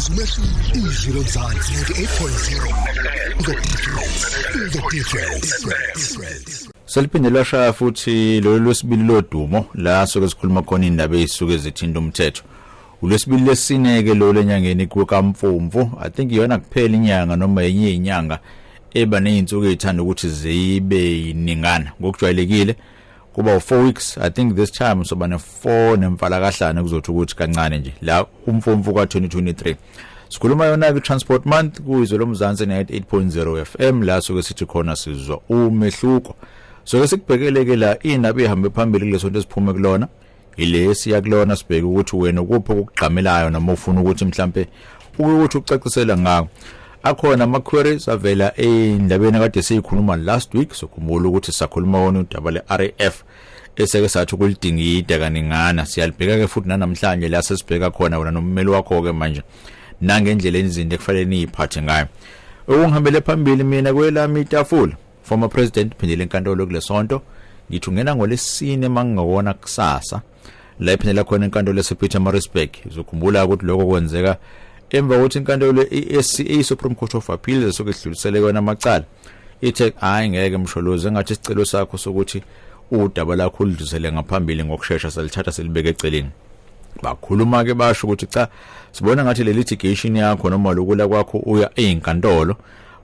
Sizumehluko Izwi Lomzansi 98.0. The difference. The difference. Seliphinde lwashaya futhi lolu lwesibili lodumo la soke sikhuluma khona indaba ezisuke zithinta umthetho. Ulwesibili lesine ke lo lenyangeni kukaMfumfu. I think iyona kuphela inyanga noma enye inyanga eba nezinsuku ezithanda ukuthi zibe yiningana ngokujwayelekile kuba u4 weeks. I think this time soba ne4 nemfalakahlane, kuzothi ukuthi kancane nje la uMfumfu ka2023. Sikhuluma yona ke Transport Month kuYizwe Lomzansi 98.0 FM, la soke sithi khona sizwa umehluko. So ke sikubhekele ke la indaba ehambe phambili kulesonto esiphume kulona, ile siya kulona, sibheke ukuthi wena ukuphi okugqamelayo noma ufuna ukuthi mhlambe ukuthi ucacisela ngako. Akhona ama queries avela endabeni kade siyikhuluma last week. Sokhumbula ukuthi sakhuluma wona udaba le RAF eseke sathi ukulidingida kaningana. Siyalibheka ke futhi nanamhlanje la sesibheka khona wena nommeli wakho ke manje nangendlela izinto ekufanele niyiphathe ngayo. Okungihambele phambili mina kwelami itafula, former president phindele enkantolo kulesonto. Ngithi ungena ngolesine, mangingawona kusasa, la iphindela khona enkantolo yasePietermaritzburg. Uzokhumbula ukuthi lokho kwenzeka emva kokuthi inkantolo i-SCA, Supreme Court of Appeal, esuke idlulisele kona amacala, ithe hayi, ngeke Msholozi, engathi isicelo sakho sokuthi udaba lakho ulidlulisele ngaphambili ngokusheshsha salithatha selibeke eceleni. Bakhuluma ke basho ukuthi cha, sibona ngathi le litigation yakho noma lokula kwakho uya einkantolo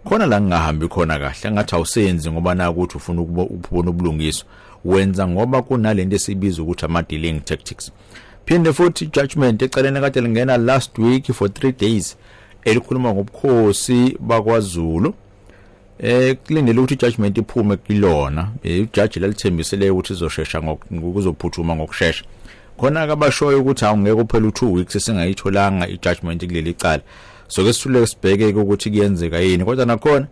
khona la ngingahambi khona kahle, ngathi awusenzi ngoba na ukuthi ufuna ukubona ubulungiswa, wenza ngoba kunalento esibiza ukuthi ama dealing tactics. Phinde futhi judgment ecaleni kade lingena last week for 3 days elikhuluma ngobukhosi bakwaZulu. Kulindele ukuthi judgment iphume kulona. Ijaji lalithembisele ukuthi izoshesha, ngokuzophuthuma ngokushesha. Khona ke abashoyo ukuthi awungeke uphela u2 weeks singayitholanga ijudgment kuleli cala. So ke sithule sibheke ukuthi kuyenzeka yini, kodwa nakhona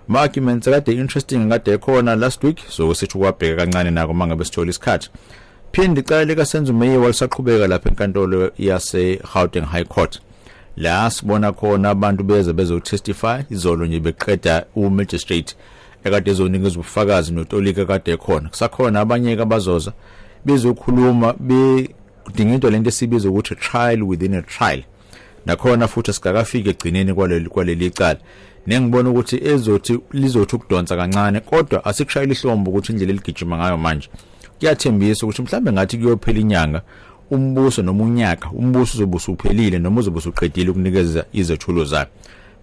ma arguments kade interesting kade ekhona last week, so sithi ukwabheka kancane nako mangabe sithola isikhathi. Phinde icala lika Senzo Meyiwa lisaqhubeka lapha enkantolo yase Gauteng High Court, la sibona khona abantu beze bezotestify. Izolo nje beqeda umagistrate ekade ezonikeza ubufakazi notolika kade ekhona. Kusakhona abanye ke abazoza bezokhuluma, bedinga into lento esibiza ukuthi trial within a trial. Nakhona futhi sigakafika egcineni kwaleli icala, nengibona ukuthi ezothi lizothi ukudonsa kancane, kodwa asikushayela ihlombe ukuthi indlela eligijima ngayo manje kuyathembisa ukuthi mhlambe ngathi kuyophela inyanga umbuso noma unyaka umbuso uzobe usuphelile noma uzobe usuqedile ukunikeza izethulo zakhe.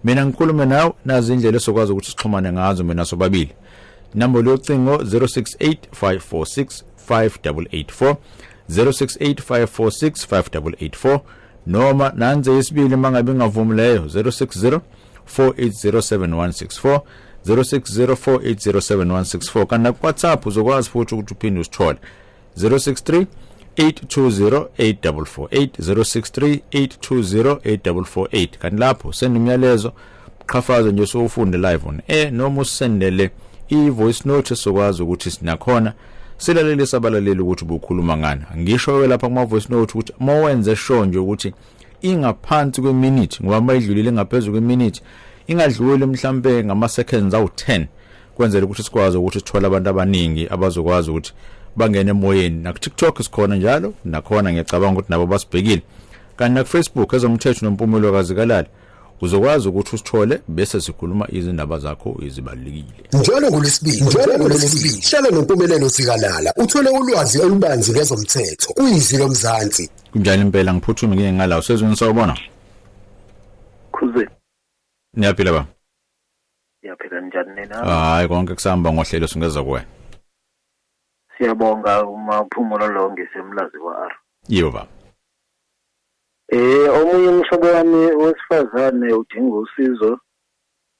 Mina ngikhulume nawe, nazi indlela esokwazi ukuthi sixhumane ngazo mina sobabili. Inamba yocingo 068 546 5884, 068 546 5884, noma nanze yesibili mangabe ingavumi leyo, 060 4807164, 0604807164. Kanti naku-WhatsApp uzokwazi futhi ukuthi uphinde usithole, 063 820 8448, 063 820 8448. Kanti lapho send umyalezo, qhafaze nje sowufunde live on air, noma usendele i-voice note esokwazi ukuthi sinakhona silalele sabalaleli ukuthi ubukhuluma ngani. Ngisho ke lapha kuma voice note ukuthi mawenze sure nje ukuthi ingaphansi kweminute, ngoba mayidlulile ngaphezulu kweminute, ingadluli mhlambe ngama seconds awu10, kwenzela ukuthi sikwazi ukuthi sithole abantu abaningi abazokwazi ukuthi bangene emoyeni. Naku TikTok sikhona njalo, nakhona ngiyacabanga ukuthi nabo basibhekile. Kanti naku Facebook, Ezomthetho noMpumelelo kaZikalala, uzokwazi ukuthi usithole bese sikhuluma izindaba zakho ezibalulekile. Njalo ngolwesibili, njalo ngolwesibili, hlala noMpumelelo Zikalala uthole ulwazi olubanzi ngezomthetho kuYizwi Lomzansi. Kunjani impela, ngiphuthume ngike ngala usezweni. Sawubona. Khuze. Niyaphila ba? Siyaphila, njani nina? Hayi, konke kusahamba ngohlelo, singeza kuwe. Siyabonga uma uphumulo lo ngisemlazi kwa R. Yebo baba. Omunye umhlobo wami wesifazane udinga usizo,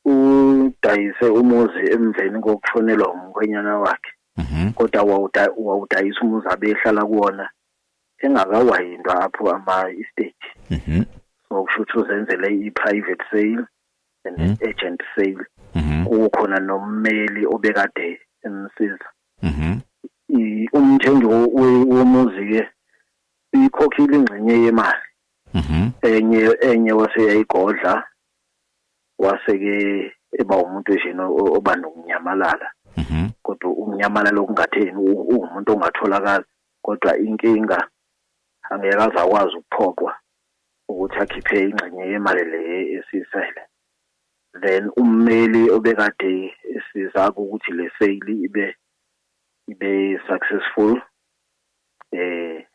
udayise umuzi emveni kokushonelwa umkhwenyana wakhe. Kodwa wawudayisa umuzi abehlala kuwona engakawayindwa apho ama estate. So kusho ukuthi uzenzele i-private sale and agent sale. Kukhona nommeli obekade emsiza. Umthengi womuzi ke ikhokhile ingxenye yemali. Enye wase yayigodla, wase ke eba umuntu nje oba nokunyamalala. Kodwa ukunyamalala okungatheni, uwumuntu ongatholakali, kodwa inkinga angeke aze akwazi ukuphoqwa. ukuthi akhiphe ingxenye yemali le esisele. Then ummeli obekade esiza ukuthi le sale ibe successful,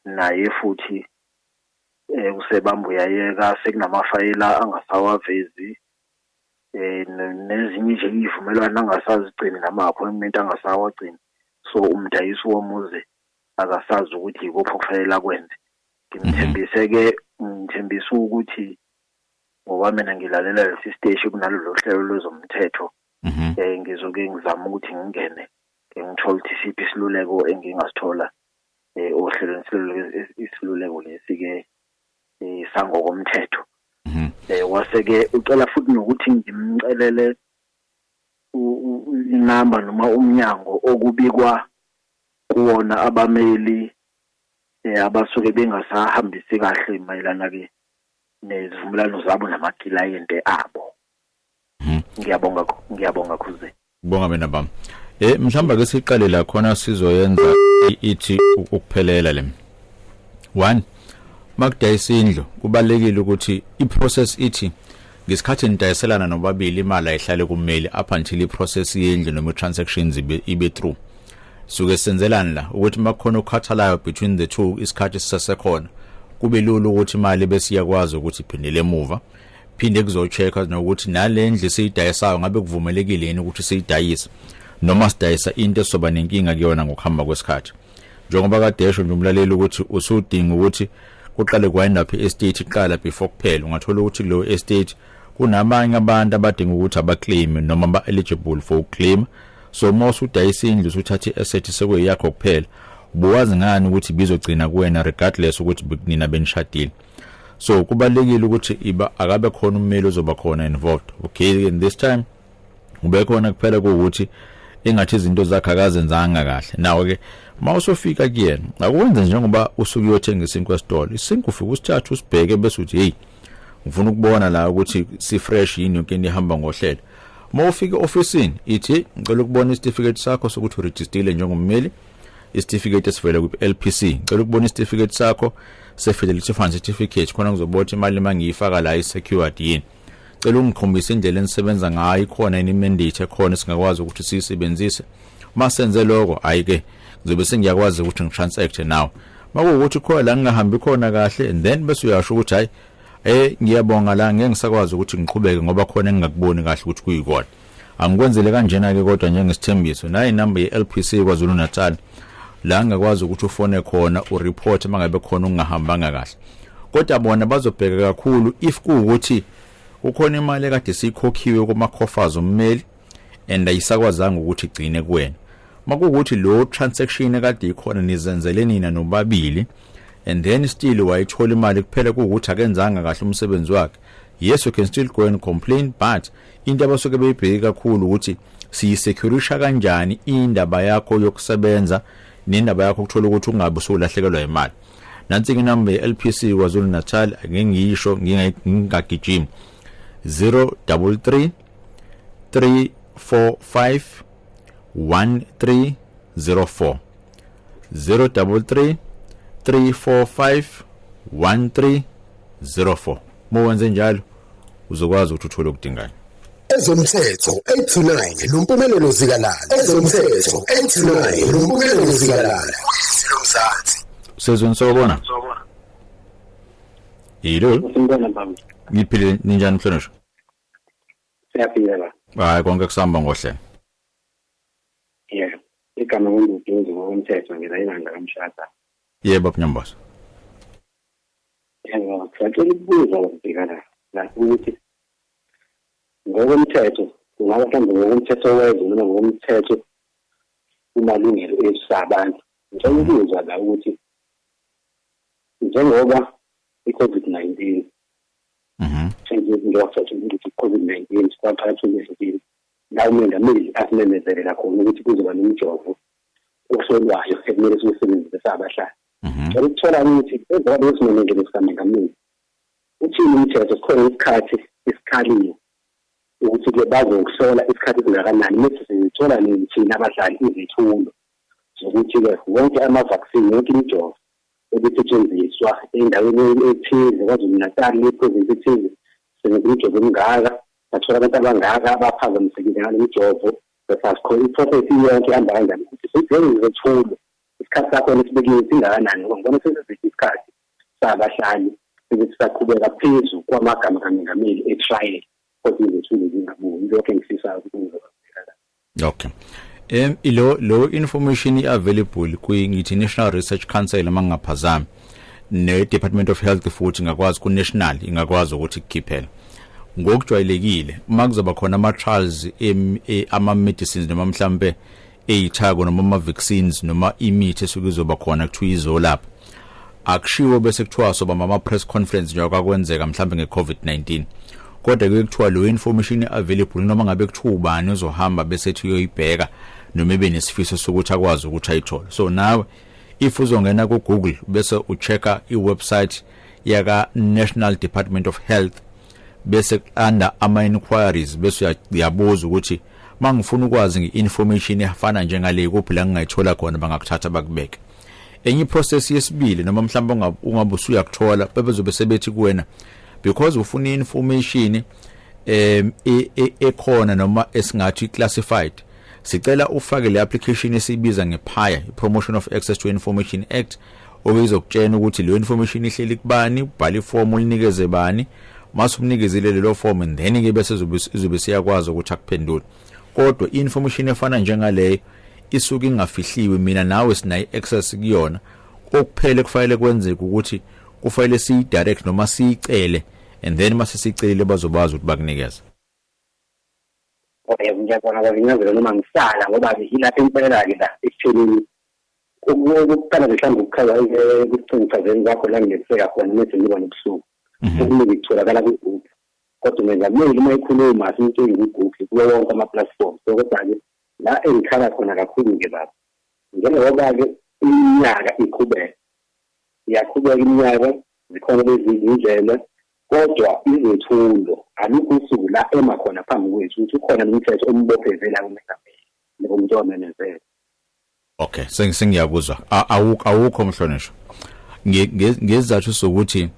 naye futhi usebamba uyayeka, sekunamafayela angasawavezi, nezinye nje izivumelwano angasazigcini nama-appointment angasawagcini. So umdayisi womuzi akasazi ukuthi ikuphi okufanele akwenze. Ngimthembise-ke, ngithembise ukuthi ngoba mina ngilalela lesi siteshi kunalolu hlelo lwezomthetho, ngizoke ngizama ukuthi ngingene ngithole ukuthi isiphi isiluleko engingasithola ohlelweni, isiluleko lesi-ke sangokomthetho. Wase-ke ucela futhi nokuthi ngimcelele inamba noma umnyango okubikwa kuwona abameli abasuke bengasahambisi kahle mayelana-ke nezivumelwano zabo namakilayente abo. Ngiyabonga, ngiyabonga Khuze. Bonga mina bami. Mhlawumbe ke siqale la khona sizoyenza ithi ukuphelela le. 1 makudayisa indlu kubalekile ukuthi iprocess ithi ngesikhathi nidayiselana nobabili imali ayihlale kummeli up until iprocess yendlu noma transactions ibe through. Suke senzelani la ukuthi makukhona ukukhathalayo between the two isikhathi sisasekhona, kube lula ukuthi imali bese iyakwazi ukuthi iphindele emuva, phinde kuzocheck-a nokuthi nalendlu esiyidayisayo ngabe kuvumelekile yini ukuthi siyidayise noma sidayisa into esoba nenkinga kuyona ngokuhamba kwesikhathi. Njengoba kade esho nje umlaleli ukuthi usudinga ukuthi kuqale ku-wind up i-estate iqala before kuphela, ungathola ukuthi kuleyo estate kunabanye abantu abadinga ukuthi abaclaim noma ba-eligible for ukuclaim. So uma usudayisa indlu usuthatha i-asset sekuyiyakho kuphela, ubuwazi ngani ukuthi bizogcina kuwena regardless ukuthi nina benishadile? So kubalekile ukuthi iba akabe khona ummeli ozoba khona involved. Okay, in this time ube khona kuphela kuwukuthi engathi izinto zakhe akazenzanga kahle. Nawe ke mawusofika kuyena akwenze njengoba usuke uyothenga isinkwa esitolo, isinkwa ufika usithathe usibheke bese uthi hey, ngifuna ukubona la ukuthi si fresh yini, yonke into ihamba ngohlelo. Uma ufika e-ofisini ithi ngicela ukubona isitifiketi sakho sokuthi urejistile njengommeli, isitifiketi esivela ku-LPC, ngicela ukubona isitifiketi sakho se-Fidelity Fund certificate khona ngizobona ukuthi imali mangiyifaka la i-secured yini, cela ungikhombise indlela enisebenza ngayo, ikhona yini imandate ekhona esingakwazi ukuthi siyisebenzise. Masenze lokho, hayi-ke ngizobe sengiyakwazi ukuthi ngitransact nawe. Makuwukuthi khona la ngingahambi khona kahle, and then bese uyasho ukuthi hayi, ngiyabonga, la ngeke ngisakwazi ukuthi ngiqhubeke ngoba khona engingakuboni kahle ukuthi kuyikona. Angikwenzele kanjena-ke kodwa njengesithembiso, nayi inamba ye-LPC KwaZulu Natal la ngakwazi ukuthi ufone khona ureport uma ngabe khona ungahambanga kahle. Kodwa bona bazobheka kakhulu if kuwukuthi kukhona imali ekade siyikhokhiwe kuma-coffers ummeli and ayisakwazanga ukuthi igcine kuwena. Makuwukuthi lo transaction ekade ikhona nizenzele nina nobabili and then still wayithola imali kuphela kuwukuthi akenzanga kahle umsebenzi wakhe, yes, you can still go and complain, but into abasuke beyibheke kakhulu ukuthi siyisecurisha kanjani indaba yakho yokusebenza nendaba yakho ukuthola ukuthi ungabe usulahlekelwa imali. Nansi inamba ye-LPC KwaZulu Natal, ake ngiyisho ngingagijimi: 033 345 1304, 033 345 1304. Uma wenze njalo uzokwazi ukuthi uthole okudingayo. Ezomthetho 8 to 9 noMpumelelo Zikalala. Ezomthetho 8 to 9 noMpumelelo Zikalala. Uyizwi lomzansi. Sezweni, sawubona. Yilo. Simbona baba. Ngiphile, ninjani mhlonishwa? Siyaphila ba. Hayi, konke kusahamba ngohlelo. Yebo. Igama nguNduduzo ngokomthetho, ngilayilanga kamshada. Yebo, Nyamboza. Yebo, sicela ukubuza ukubhekana la ukuthi ngokomthetho kungaba mhlawumbe ngokomthetho wezwe noma ngokomthetho kumalungelo ethu sabantu. Ngicela ukuzwa la ukuthi njengoba i-COVID-19 njengoba ukuthi i-COVID-19 kwaqala 2019 la umengameli asimemezelela khona ukuthi kuzoba nomjovo ohlolwayo ekumele siwusebenzise sabahlali. Ngicela ukuthola ukuthi emva kwaleso simemezelo sikamengameli uthini umthetho, sikhona isikhathi esikhaliwe ukuthi-ke bazokuhlola isikhathi esingakanani bese sizithola nini thina abahlali izethulo zokuthi-ke wonke ama-vaccine, yonke imijovo ebisetshenziswa endaweni ethize KwaZulu-Natal, le-province ethize, sisebenzisa imijovo emingaka, sathola abantu abangaka abaphazamisekile ngale mijovo, sasikho i-process yonke ihamba kanjani, ukuthi sibheke izethulo, isikhathi sakhona esibekiwe singakanani, ngoba ngibona sesiziphi isikhathi sabahlali ukuthi saqhubeka phezu kwamagama kaMengameli e-trial, kodwa izethulo zingabuyi. Lokho engifisayo ukuthi ngizobabheka la. Okay. Ilo information i-available kwi, ngithi, National Research Council mangaphazami, ne Department of Health, futhi ingakwazi ku national, ingakwazi ukuthi kukhiphele. Ngokujwayelekile uma kuzoba khona ama trials, ama medicines, noma mhlambe eyithako, noma ama vaccines, noma imithi esuke izoba khona kuthiwa izolapha, akushiwo bese kuthiwa soba ama press conference njengoba kwenzeka mhlambe ngeCovid-19, kodwa kuye kuthiwa lo information available noma ngabe kuthiwa ubani uzohamba bese ethi uyoyibheka noma ebe nesifiso sokuthi akwazi ukuthi ayithole. So nawe if uzongena ku Google bese uchecka i-website yaka National Department of Health, bese under ama inquiries, bese uyabuza ukuthi mangifuna ukwazi nge-information efana njengale, kuphi la ngingayithola khona, bangakuthatha bakubeke. Enye process yesibili, noma mhlawumbe ungabe usuyakuthola, bebezobe sebethi kuwena, because ufuna information ekhona noma esingathi classified, sicela ufake le application esibiza ngePAIA, Promotion of Access to Information Act, okuzokutshena ukuthi leyo information ihleli kubani, ubhala iform ulinikeze bani. Mase umnikezile lelo form, and then ke bese izobe siyakwazi ukuthi akuphendule. Kodwa information efana njengaleyo isuke ingafihliwe, mina nawe sinayo access kuyona. Okuphele kufanele kwenzeke ukuthi kufanele siyi-direct noma siyicele, and then mase siyicelile bazobazi ukuthi bakunikeza. Okay, ngiyabona bazinyazela noma ngisala, ngoba-ke ilapha impela-ke la ekuthenini ukuqala mhlawumbe ukuchaza ekuchazeni kwakho la ngineseka khona mese ngiba nobusuku okuningi kutholakala ku-Google, kodwa umengameli uma ekhuluma asimtsheli ku-Google, kuwo wonke ama-platform. So kodwa-ke la engikhala khona kakhulu-ke baba, njengoba-ke iminyaka iqhubeka, iyaqhubeka iminyaka, zikhona lezi izindlela, kodwa izethulo alukho usuku la ema khona phambi kwethu ukuthi ukhona nomthetho ombophezela umengameli nomuntu owamemezela. Okay, sengiyakuzwa. Awukho mhlonishwa, ngezathu sokuthi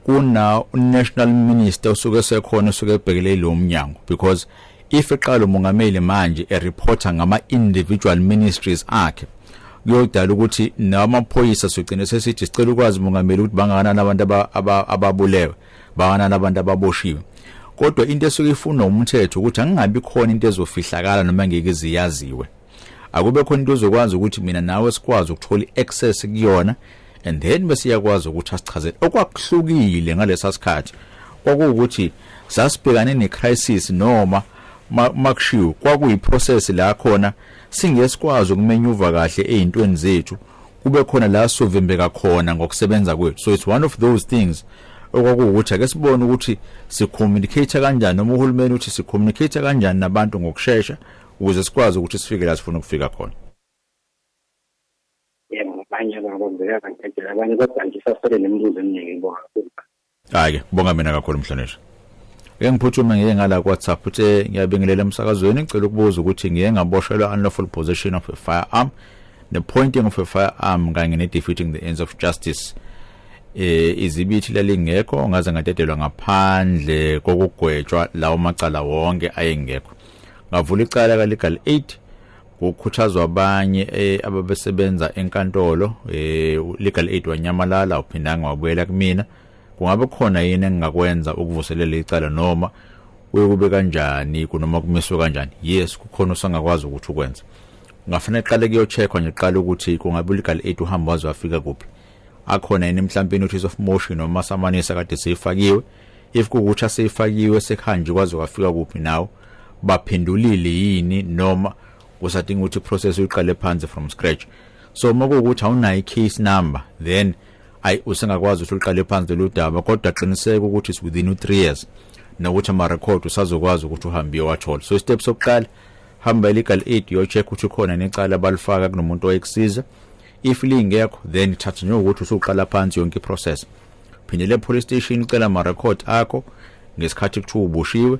kuna national minister osuke sekhona, osuke ebhekele lo mnyango, because if eqala umongameli manje ereporta ngama individual ministries akhe, kuyodala ukuthi namaphoyisa sigcine sesithi sicela ukwazi mongameli ukuthi bangakanani abantu ababulewe, bangakanani abantu ababoshiwe. Kodwa into esuke ifuna umthetho ukuthi angingabi khona into ezofihlakala noma ngeke ziyaziwe, akube khona into ozokwazi ukuthi mina nawe sikwazi ukuthola i-access kuyona, and then bese iyakwazi ukuthi asichazele. Okwakuhlukile ngalesa sikhathi kwakuwukuthi sasibhekane ne-crisis, noma makushiwo kwakuyi-process la khona singesikwazi ukumenyuva kahle ey'ntweni zethu, kube khona la sovimbeka khona ngokusebenza kwethu. So it's one of those things okwakuwukuthi ake sibone ukuthi sicommunicate kanjani, noma uhulumeni uthi sicommunicate kanjani nabantu ngokushesha ukuze sikwazi ukuthi sifike la sifuna ukufika khona. Yebo, abanye ababambeka ngidedela abanye, kodwa ngisasele nemibuzo eminingi. Ngibonga kakhulu. Hayi ke, bonga mina kakhulu mhlonishwa. Ake ngiphuthume ngiye ngala ku WhatsApp. Uthe, "Ngiyabingelela emsakazweni, ngicela ukubuza ukuthi ngiye ngaboshelwa unlawful possession of a firearm, ne pointing of a firearm, kanye ne defeating the ends of justice. Izibithi lalingekho, ngaze ngadedelwa ngaphandle kokugwetshwa lawo macala wonke ayengekho. Ngavula icala ka legal aid kukhuthazwa abanye ababesebenza enkantolo, legal aid wanyamalala, uphindanga wabuyela kumina. Kungabe khona yini engingakwenza ukuvuselela icala, noma kuye kube kanjani, kunoma kumiswe kanjani?" Yes, kukhona osangakwazi ukuthi ukwenze. Ungafanele qale kuyocheckwa nje qala ukuthi kungabe legal aid uhamba waze wafika kuphi, akhona yini mhlawumbe notice of motion noma samanisa kade seyifakiwe. If kuwukuthi aseyifakiwe, sekuhanje kwaze kwafika kuphi nawo, baphendulile yini, noma kusadinga ukuthi iprocess uyiqale phansi from scratch. So uma kuwukuthi awunayo i-case number, then ayi, usengakwazi ukuthi uqale phansi lolu daba, kodwa qiniseka ukuthi it's within u-3 years nokuthi ama-record usazokwazi ukuthi uhambe uyowathola. So step sokuqala, hamba legal aid, uyocheck ukuthi ukhona necala abalifaka kunomuntu oyekusiza. If lingekho, then thatha njengokuthi usuqala phansi yonke iprocess, phindele e-police station, ucela ama-record akho ngesikhathi kuthiwa uboshiwe,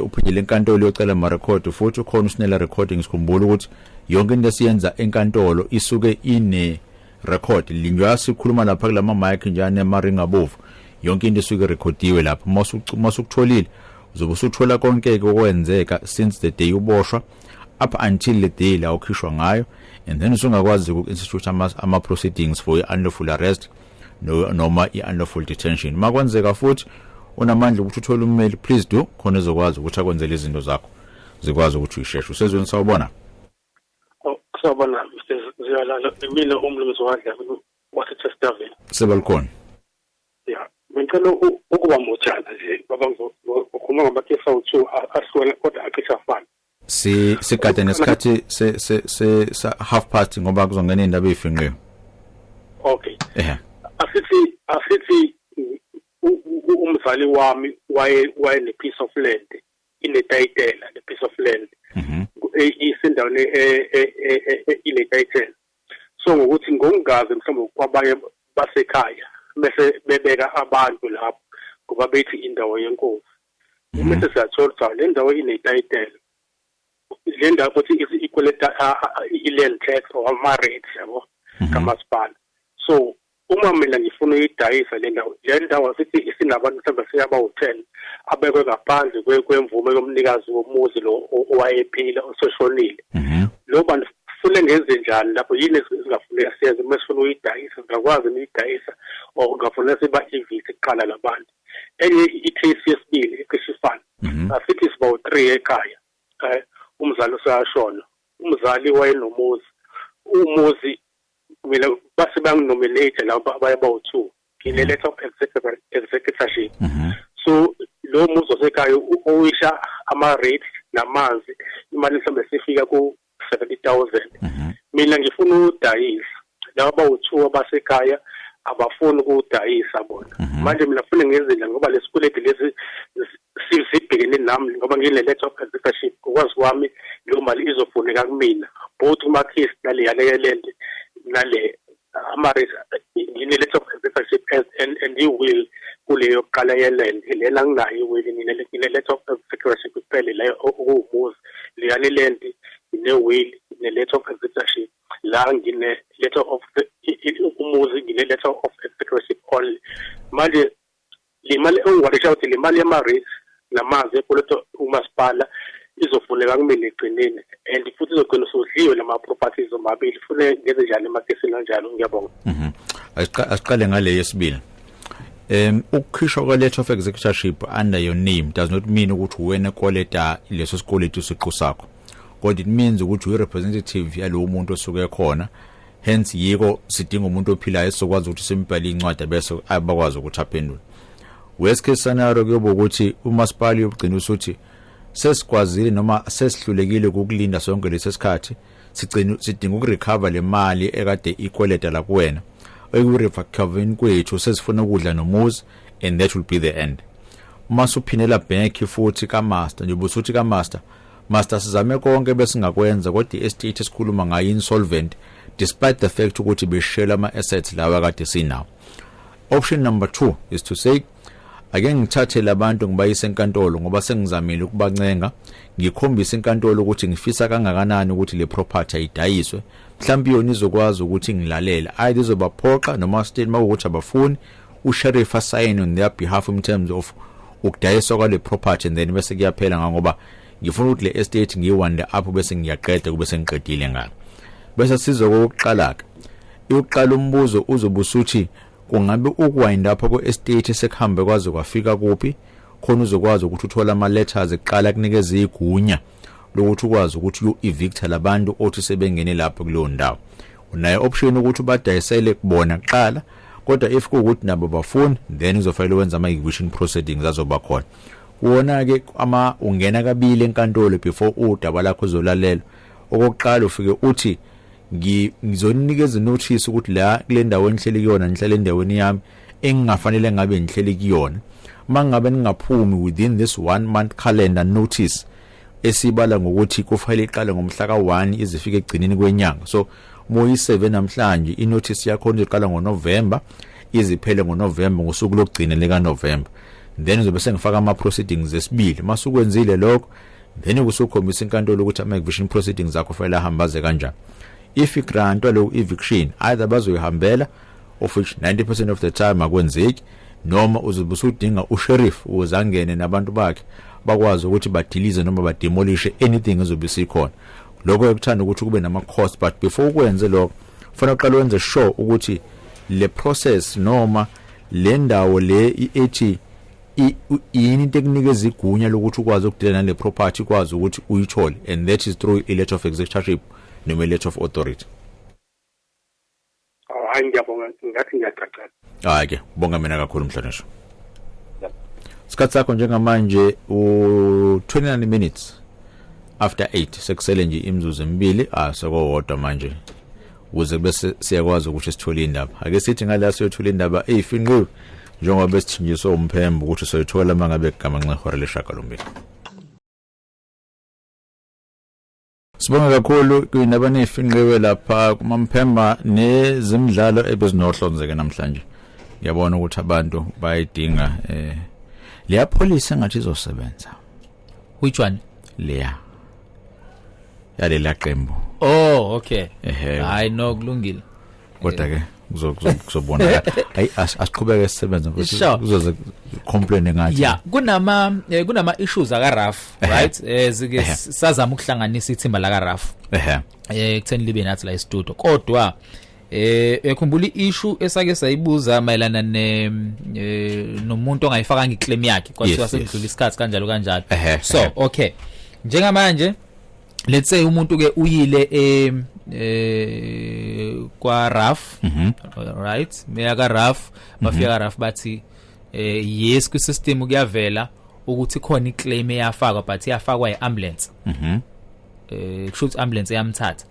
uphindele enkantolo uyocela ama-record futhi. Ukhona usinela recordings. Khumbula ukuthi yonke into esiyenza enkantolo isuke ine Record linjwa sikhuluma lapha kulama mic njani emaringa abovu, yonke into isuke recordiwe lapha. Masukutholile, uzobe usuthola konke okwenzeka since the day uboshwa up until the day la ukhishwa ngayo, and then usungakwazi uku-institute ama proceedings for i-unlawful arrest, no, noma i-unlawful detention. Makwenzeka futhi unamandla ukuthi uthole ummeli, please do, khona ezokwazi ukuthi akwenzele izinto zakho zikwazi ukuthi uyisheshe. Usezweni, sawubona. Oh, sawubona Mr Zikalala, mina umlumzi wadla waseChesterville. Sebalikhona. Ya, ngicela ukuba mujana nje baba, ngizokhuluma ngama-case awu-2 ahlukene kodwa acishe afana. Si sigade nesikhathi se half past ngoba kuzongena indaba ezifinqiwe. Okay. Asithi umzali wami waye ne piece of land, ine-title le piece of land, isendaweni ine-title, so ngokuthi ngokungazi mhlawumbe kwabanye basekhaya bese bebeka abantu lapho ngoba bethi indawo yenkosi. Bese siyathola ukuthi le ndawo ine-title, le ndawo futhi ikweleta i-land tax or ama-rates, yabo, kamasipala. So uma mina ngifuna uyidayisa le ndawo, le ndawo sithi isinabantu mhlawumbe siyaba u-10 abekwe ngaphandle kwemvume yomnikazi womuzi lo owayephila oseshonile. Lo bantu fune ngenze njani lapho? Yini esingafuneka siyenze uma sifuna uyidayisa? Singakwazi uyidayisa or kungafuneka siba-evict kuqala labantu? Enye i-case yesibili ecishe ifana, asithi siba u-3 ekhaya, umzali useyashona, umzali wayenomuzi, umuzi mina base banginominate labo abaye bawu-2, ngine-letter of executorship. So lo muzi wasekhaya owisha ama-rates namanzi, imali mhlawumbe sifika ku-70,000. Mina ngifuna udayisa, laba bawu-2 abasekhaya abafuni ukuwudayisa bona. Manje mina funa ngenze ngoba lesikweletu lesi sibhekene nami ngoba ngine-letter of executorship. Ngokwazi kwami leyo mali izofuneka kumina, both kuma-case nale yale nale ama-rates. Ngine-letter of executorship and i-will kule yokuqala ye-land. Lena nginayo i-will, ngine-letter of executorship kuphela leyo okuwumuzi. Leyane land ngine-will, ngine-letter of executorship. La ngine-letter of umuzi, ngine-letter of executorship only. Manje le mali engiwarisha ukuthi le mali yama-rates namanzi ekoloto umasipala izofuneka kumina egcineni, and futhi izogcina usudliwe lama-properties omabili. Fune ngenze njani emakesini kanjalo? Ngiyabonga. Asiqale ngale yesibili. Ukukhishwa kwe letter of executorship under your name does not mean ukuthi wena kweleta leso sikweletu siqu sakho, kodwa it means ukuthi uyi representative yalowo muntu osuke khona. Hence yiko sidinga umuntu ophilayo esizokwazi ukuthi simbhale incwadi bese abakwazi ukuthi aphendule. Worst case scenario kuyoba ukuthi umasipala uyogcina usuthi sesikwazile noma sesihlulekile ukukulinda sonke lesi sikhathi, sigcina sidinga ukurecover le mali ekade ikweleta la kuwena. Ekurecoverini kwethu sesifuna ukudla nomuzi, and that will be the end. Uma suphinela back futhi ka-master nje, ubusuthi ka-master, "Master, sizame konke besingakwenza, kodwa i-estate esikhuluma ngayo insolvent despite the fact ukuthi beshela ama-assets lawa kade sinawo." Option number 2 is to say, "Ake ngithathe labantu ngibayise enkantolo ngoba sengizamile ukubancenga, ngikhombise inkantolo ukuthi ngifisa kangakanani ukuthi le property ayidayiswe. Mhlawumbe yona izokwazi ukuthi ngilalele, either izobaphoqa noma still makuwukuthi abafuni, usheriff asayine on their behalf in terms of ukudayiswa kwale property, and then bese kuyaphela, ngoba ngifuna ukuthi le estate ngiyiwinde up bese ngiyaqeda, kube sengiqedile ngayo." Bese sizo kokuqala ke, iyoqala umbuzo uzobe usuthi kungabe ukuwind up kwe-estate sekuhambe kwaze kwafika kuphi, khona uzokwazi ukuthi uthole ama-letters ekuqala kunikeza igunya lokuthi ukwazi ukuthi uyo-evicta labantu othi sebengene lapho kuleyo ndawo. Unayo option ukuthi ubadayisele kubona kuqala, kodwa if kuwukuthi nabo bafuni, then uzofanele wenza ama-eviction proceedings azoba khona kuwona-ke. Ama ungena kabili enkantolo before udaba lakho uzolalelwa. Okokuqala ufike uthi, "Ngizonikeza notice ukuthi la kule ndawo enihleli kuyona nihlele endaweni yami engingafanele ngabe nihleli kuyona. Mangabe ningaphumi within this one month calendar notice esibala ngokuthi kufanele iqale ngomhla ka1 izifike egcineni kwenyanga, so moyi7 namhlanje, inotice yakho izoqala ngoNovember iziphele ngoNovember, ngosuku lokugcina lika November, then uzobe sengifaka ama proceedings esibili. Masukwenzile lokho, then kusukhombisa inkantolo ukuthi ama eviction proceedings akho fanele ahambaze kanjani. If igrantwa lo eviction, either bazoyihambela, of which 90% of the time akwenzeki, noma uzobe usudinga usheriff ukuze angene nabantu bakhe bakwazi ukuthi badilize noma bademolishe anything ezobe sikhona. Lokho ekuthanda ukuthi kube nama cost, but before ukwenze lokho kufanele uqale wenze sure ukuthi le process noma le ndawo le ethi yini into ekunikeza igunya lokuthi ukwazi ukudila nale property, ukwazi ukuthi uyithole, and that is through a letter of executorship noma a letter of authority. Oh, hayi, ngiyabonga, ngathi ngiyacacela. Hayi ke, bonga mina kakhulu, mhlonishwa. Isikhathi sakho njengamanje u 29 minutes after 8, sekusele nje imizuzu emibili sekowodwa manje ukuze bese siyakwazi ukuthi sithole indaba. Ake sithi ngala siyothola indaba eyifinqiwe njengoba besithenjiswe umphembo ukuthi soyithola mangabe kugamanxa ihora leshagalombili. Sibonga kakhulu kwindaba nefinqiwe lapha kuMamphemba nezimidlalo ebezinohlonzeke namhlanje. Ngiyabona ukuthi abantu bayidinga leya policy engathi izosebenza. Which one? Leya yalela qembu. Oh, okay. Ehhe. Hayi no, kulungile. Kodwa ke kuzobonakala. Hayi, asiqhubeke sisebenze mfowethu. Kuzoze complain ngathi. Yeah, kunama issues aka RAF, right? Zike sazama ukuhlanganisa ithimba la ka RAF. Kutheni libe nathi la e-studio. Kodwa ekhumbula i-issue esake sayibuza mayelana ne nomuntu ongayifakanga iclaim yakhe, kwathiwa sekudlula isikhathi, kanjalo kanjalo. So okay. Njengamanje, let's say umuntu ke uyile kwa RAF, right? Meya ka RAF, bafika ka RAF bathi yes, kwi system kuyavela ukuthi khona iclaim eyafakwa, but iyafakwa iambulance. Kusho ukuthi ambulance eyamthatha.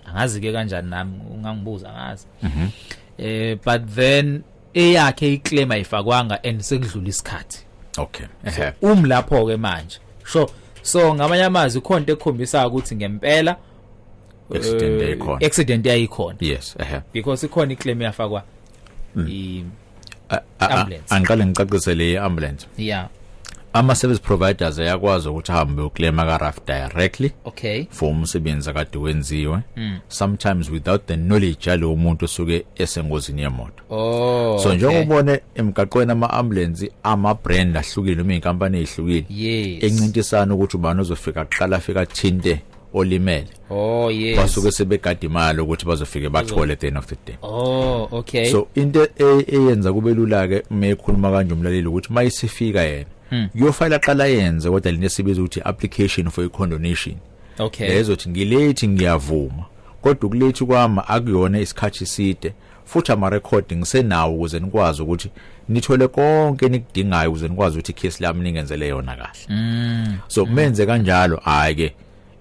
Angazi ke kanjani nami, ungangibuza, angazi. But then eyakhe iclaim ayifakwanga and sekudlula isikhathi. Lapho ke manje, sure, so ngamanye amazwi khona into ekhombisa ukuthi ngempela accident yayikhona. Accident yayikhona. Yes ehe Because ikhona iclaim yafakwa i ambulance. Angiqale ngicacise le ambulance. Ama service providers ayakwazi ukuthi ahambe uclaima ka RAF directly for umsebenzi akade wenziwe, sometimes without the knowledge yalo muntu osuke esengozini yemoto. So njengoba ubone emgaqweni ama ambulance ama brand ahlukile noma inkampani ezihlukile encintisana ukuthi ubani ozofika kuqala, afika thinte olimele. Basuke sebegada imali ukuthi bazofike bathole at the end of the day. So into eyenza kube lula ke uma ekhuluma kanje umlaleli ukuthi mayisifika yena kuyofayila, qala yenze kodwa lento esibiza ukuthi application for i-condonation. Lezothi ngilethi ngiyavuma, kodwa ukulethi kwami akuyona isikhathi eside, futhi ama record ngisenawo ukuze nikwazi ukuthi nithole konke enikudingayo ukuze nikwazi ukuthi icase lami ningenzele yona kahle. So menze kanjalo, hayi ke,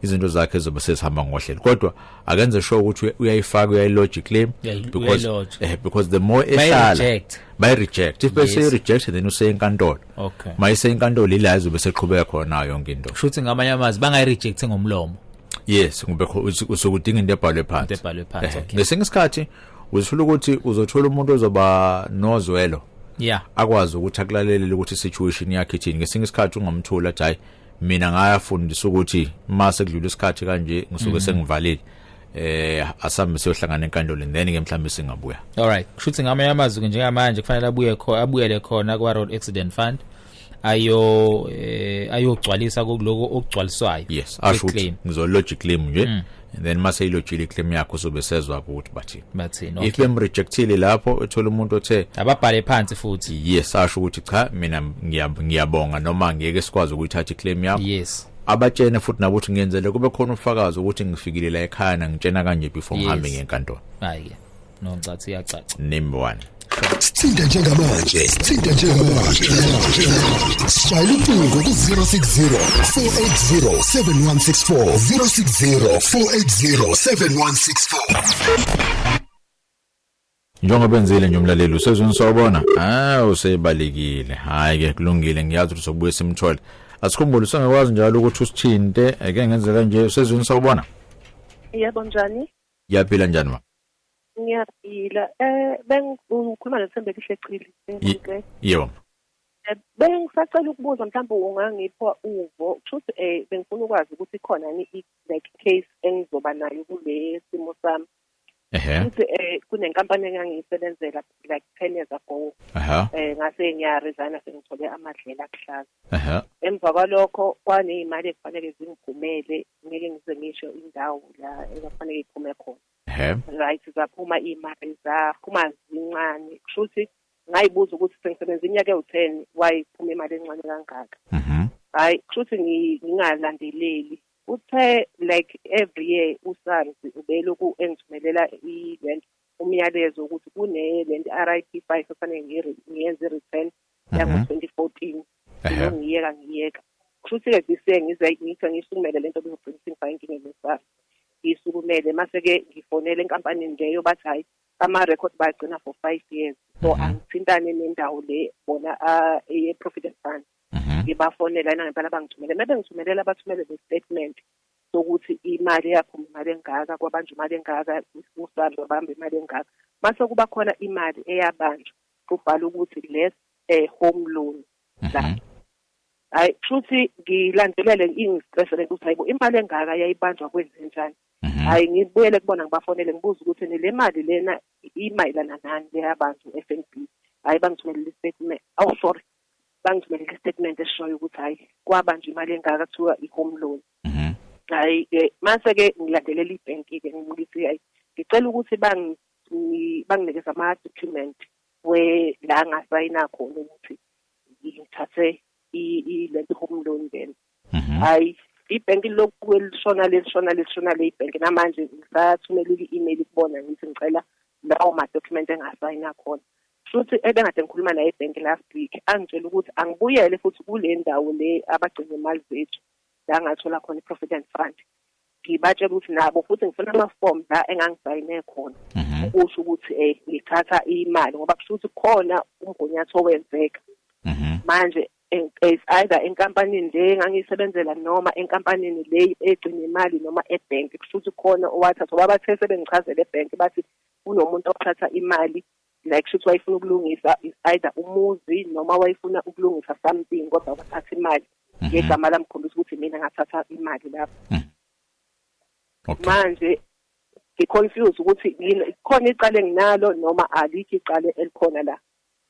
izinto zakhe zobe sesihamba ngohlelo, kodwa akenze sure ukuthi uyayifaka, uyayilodge claim because Uyayilodge. Because the more ehlala Bayi-reject. Bay reject. If bese reject, then useye enkantolo. Mayise enkantolo ila izobe seqhubeka khona nayo yonke into. Kusho ukuthi ngamanye amazwi bangayi-reject ngomlomo. Yes, ngoba usukudinga into ebhalwe phansi. Into ebhalwe phansi. Ngesinye isikhathi uzithola ukuthi uzothola umuntu ozoba nozwelo, akwazi ukuthi akulalele ukuthi situation yakhe ithini. Ngesinye isikhathi ungamthola athi, "Hayi, mina ngayafundisa ukuthi mase kudlula isikhathi kanje ngisuke sengivalile, asambe siyohlangana enkantolo," and then ke mhlawumbe singabuya. Alright, kusho ukuthi ngamanye amazwi ke njengamanje kufanele abuye kho abuyele khona kwa Road Accident Fund ayo ayogcwalisa kuloko okugcwaliswayo. Yes, asho ukuthi Kwi-claim. ngizolodge claim nje, and then mase ilodgile claim yakho sobe sezwa ukuthi bathini. Bathini? If bemrejectile lapho, ethola umuntu othe Ababhale phansi futhi. Yes, asho ukuthi cha, mina ngiyabonga noma ngeke sikwazi ukuyithatha iclaim yakho. Abatshene futhi nabo ukuthi ngiyenzele kube khona ufakazi ukuthi ngifikile la ekhaya nangitshena kanje before ngihambe ngenkantolo. Hayi ke no, ngicathi iyacaca. Number 1. Sithinta njengamanje, sithinta njengamanje. Shayela ucingo ku-060 480 7164, 060 480 7164. Njengoba enzile nje umlaleli usezweni, sawubona. Ah, usebalekile. Hayi ke, kulungile, ngiyazi ukuthi sobuye simthole. Asikhumbule, usengakwazi njalo ukuthi usithinte. Ake ngenze kanje, usezweni, sawubona. Yebo, njani? Ngiyaphila, njani ma? Ngiyaphila. Bengikhuluma noThembelihle Chili. Yebo. Bengisacela ukubuza, mhlawumbe ungangipha uvo. Kushuthi bengifuna ukwazi ukuthi khona yini like case engizoba nayo kule simo sami. Futhi kunenkampani engangiyisebenzela like 10 years ago. Ngase ngiyaresign, sengithole amadlela akuhlaza. Emva kwalokho kwaneyimali ekufanele zingiphumele, ngeke ngize ngisho indawo la ekufanele iphume khona. Right, zaphuma imali, zaphuma zincane. Kushuthi ngayibuza ukuthi sengisebenza iminyaka ewu-10, why iphuma imali encane kangaka? Hayi, kushuthi ngingalandeleli. Uthe like every year uSARS ubeloku engithumelela i-lent umyalezo ukuthi kune lent RIP 5 efanele ngiyenze return yango-2014. Ngiyeka. Kushuthi-ke this year ngize ngithi ngisukumele lento, bezogcina singifake inkingeni neSARS. Ngisukumele mase-ke ngifonele enkampanini leyo, bathi hhayi, ama-record bayagcina for 5 years. So angithintane nendawo le bona ye-Provident Fund. Ngibafonela ngempela bangithumele. Uma bengithumelela bathumele le statement sokuthi imali yaphuma imali engaka, kwabanjwa imali engaka, uSARS wabamba imali engaka. Mase kuba khona imali eyabanjwa, kubhala ukuthi less home loan la. Hayi, futhi ngilandelele ingistress lento ukuthi hayibo, imali engaka yayibanjwa kwenzenjani. Hayi, ngibuyele kubona, ngibafonele, ngibuza ukuthi le mali lena imayelana nani leyabantu FNB. Hayi, bangithumelele istatement. Oh sorry, bangithumelele istatement esishoyo ukuthi hayi, kwabanjwa imali engaka, kuthiwa i-home loan. Hayi, mase-ke ngilandelela ibhenki-ke, ngithi hayi, ngicela ukuthi banginikeze ama-document we la ngasayina khona ukuthi ngithathe lento home loan lena. Hayi, ibhenki lokhu lishona lelishona lelishona le ibhenki, namanje ngisathumelile i-email kubona, ngithi ngicela lawo ma-document engasayina khona. Futhi ebengade ngikhuluma naye ebhenki last week, angitshela ukuthi angibuyele futhi kule ndawo le abagcina imali zethu la ngathola khona i-Provident Fund. Ngibatshela ukuthi nabo futhi ngifuna ama-form la engangisayine khona ukusho ukuthi ngithatha imali, ngoba kusho ukuthi khona umgunyathi owenzeka. Manje is either enkampanini le engangiyisebenzela noma enkampanini le egcina imali noma ebhenki, kusho ukuthi khona owathatha. Ngoba bathe sebengichazela ebhenki, bathi kunomuntu othatha imali, like kusho ukuthi wayefuna ukulungisa is either umuzi noma wayefuna ukulungisa something, kodwa wathatha imali ngegama lami, khombisa ukuthi mina ngathatha imali lapho. Manje ngi-confused ukuthi khona icala enginalo noma alikho icala elikhona la,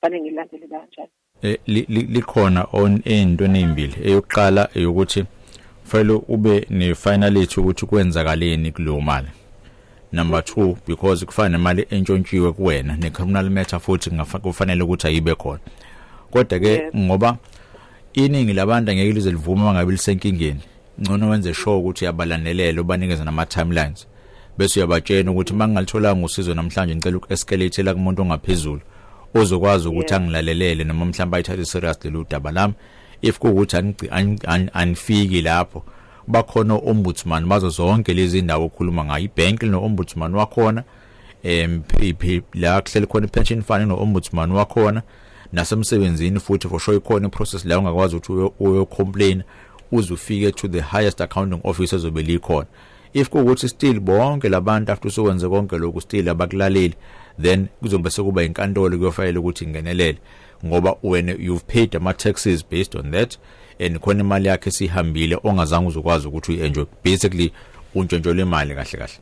fanele ngilandele kanjani? Likhona on ey'ntweni ey'mbili. Eyokuqala eyokuthi kufanele ube ne-finality ukuthi kwenzakaleni kuleyo mali. Number 2, because kufana nemali entshontshiwe kuwena, ne-criminal matter futhi kufanele ukuthi ayibe khona. Kodwa-ke ngoba iningi labantu angeke lize livume uma ngabe lisenkingeni, ngcono wenze sure ukuthi uyabalandelela, ubanikeze nama-timelines, bese uyabatshena ukuthi uma ngingalitholanga usizo namhlanje, ngicela uku-escalate-ela kumuntu ongaphezulu ozokwazi ukuthi angilalelele noma mhlawumbe ayithathe serious lolu daba lami. If kuwukuthi anifiki lapho, bakhona ombudsman bazo zonke lezi indawo okhuluma ngayo. Ibank no-ombudsman wakhona, la kuhleli khona i-pension fund no-ombudsman wakhona, nasemsebenzini futhi for sure ikhona iprocess la ungakwazi ukuthi uyo complain uze ufike to the highest accounting office ezobe likhona. If kuwukuthi still bonke labantu after usukwenze konke lokhu still abakulaleli, then kuzobe sekuba inkantolo kuyofayela ukuthi ingenelele, ngoba wena you've paid ama taxes based on that and khona imali yakhe esihambile ongazange uzokwazi ukuthi uyi-enjoy. Basically untshontshelwe imali kahle kahle.